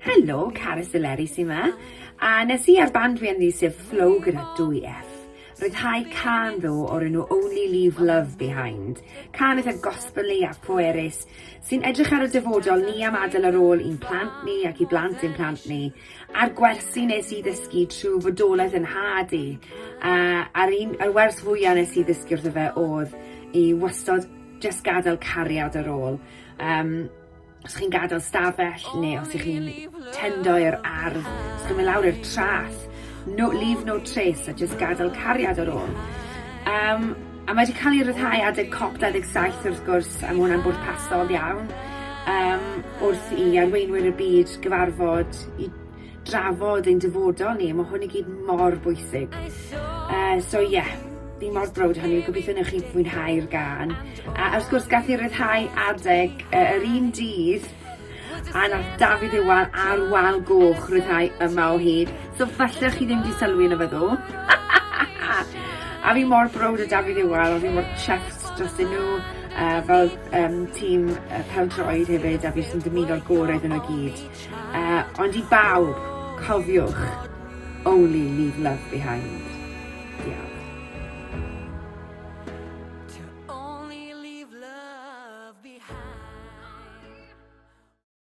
Helo, Carys Eleri sy 'ma. A nes i a'r band fi ynddi sef Flow gyda 2F. Ryddhau cân ddo o'r enw Only Leave Love Behind. Cân eitha gospely a pwerus sy'n edrych ar y dyfodol ni am adael ar ôl i'n plant ni ac i blant ein plant ni a'r gwersi nes i ddysgu trwy fodolaeth 'yn nhad i. A a'r un y wers fwya nes i ddysgu wrtho fe o'dd i wastod jyst gadael cariad ar ôl. Yym. Os chi'n gadael stafell neu os 'ych chi'n tendo i'r ardd, os chi'n mynd lawr i'r trath, no, leave no trace a jyst gadael cariad ar ôl. Um, a mae wedi cael ei ryddhau adeg COP27 wrth gwrs, a mae hwnna'n bwrpasol iawn, um, wrth i arweinwyr y byd gyfarfod i drafod ein dyfodol ni, mae hwn i gyd mor bwysig. So ie, yeah, fi mor browd hynny, gobeithio newch chi fwynhau'r gân. A wrth gwrs gath ei ryddhau adeg yr un dydd a nath Dafydd Iwan ar Wal Goch ryddhau Yma o Hyd. So falle chi ddim 'di sylwi arno fe ddo. A fi mor browd o Dafydd Iwan, a fi mor chuffed drostyn nhw fel yym tîm pêl-droed hefyd a fi jyst yn dymuno'r gore iddyn nhw i gyd. Ond i bawb, cofiwch, only leave love behind. Diolch.